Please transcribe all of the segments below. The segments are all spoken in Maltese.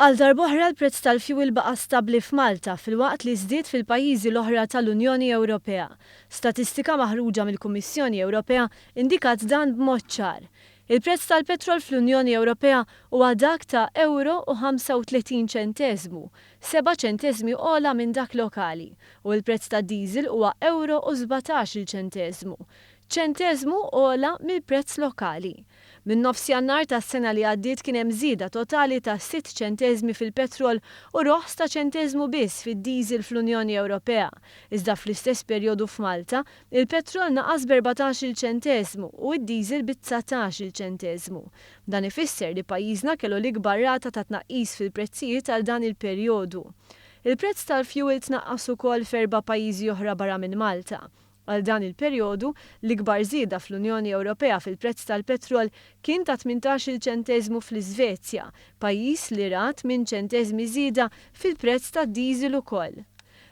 Għal darb'oħra l-prezz tal-fjuwil baqa' stabbli f'Malta filwaqt li żdied fil-pajjiżi l-oħra tal-Unjoni Ewropea. Statistika maħruġa mill-Kummissjoni Ewropea indikat dan b'mod ċar. Il-prezz tal-petrol fl-Unjoni Ewropea huwa dak ta' ewro u 35 ċenteżmu, seba' ċenteżmi ogħla minn dak lokali, u l-prezz tad-diesel huwa ewro u 17-il ċenteżmu, ċenteżmu ogħla mill-prezz lokali. Minn nofs Jannar tas-sena li għaddiet kien hemm żieda totali ta' sitt ċenteżmi fil-petrol u roħs ta' ċenteżmu biss fid-diesel fl-Unjoni Ewropea. Iżda fl-istess perjodu f'Malta, il-petrol naqas b'14-il ċenteżmu u d-diesel bi 19-il ċenteżmu. Dan ifisser li pajjiżna kellu l-ikbar rata ta' tnaqqis fil-prezzijiet għal dan il-perjodu. Il-prezz tal-fjuwil tnaqqas ukoll f'erba' pajjiżi oħra barra minn Malta. Għal dan il-perjodu, l-ikbar żieda fl-Unjoni Ewropea fil-prezz tal-petrol kien ta' 18-il ċenteżmu fl-Iżvezja, pajjiż li ra 8 ċenteżmi żieda fil-prezz tad-diesel ukoll.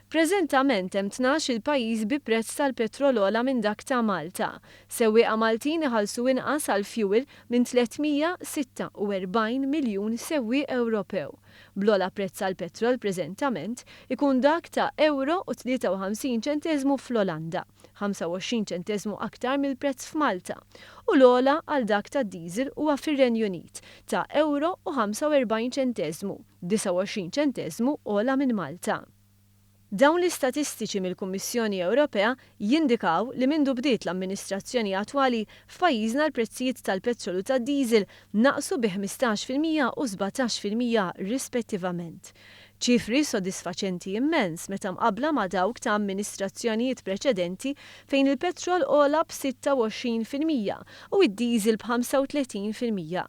Preżentament hemm 12-il pajjiż bi prezz tal-petrol ogħla minn dak ta' Malta. Sewwieqa Maltin iħallsu inqas għall-fjuwil minn 346 miljun sewwieq Ewropew. Bl-ogħla prezz għall-petrol preżentament ikun dak ta' ewro u 53 ċenteżmu fl-Olanda, 25 ċenteżmu aktar mill-prezz f'Malta, u l-ogħla għal dak tad-diesel huwa fir-Renju Unit ta' ewro u 45 ċenteżmu, 29 ċenteżmu ogħla minn Malta. Dawn l-istatistiċi mill-Kummissjoni Ewropea jindikaw li mindu bdiet l-amministrazzjoni attwali f'pajjiżna l-prezzijiet tal-petrol u tad-diesel naqsu bi 15% u 17% rispettivament. Ċifri sodisfaċenti immens meta mqabbla ma' dawk ta' amministrazzjonijiet preċedenti fejn il-petrol ogħla b'26% u d-diesel b'35%.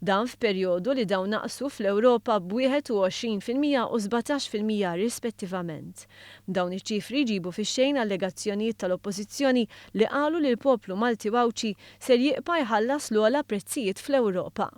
Dan f'perjodu li dawn naqsu fl-Ewropa b'21% u 17% rispettivament. Dawn iċ-ċifri jġibu fix-xejn allegazzjonijiet tal-Oppożizzjoni li qalu li l-poplu Malti u Għawdxi ser jibqa' jħallas l-ogħla prezzijiet fl-Ewropa.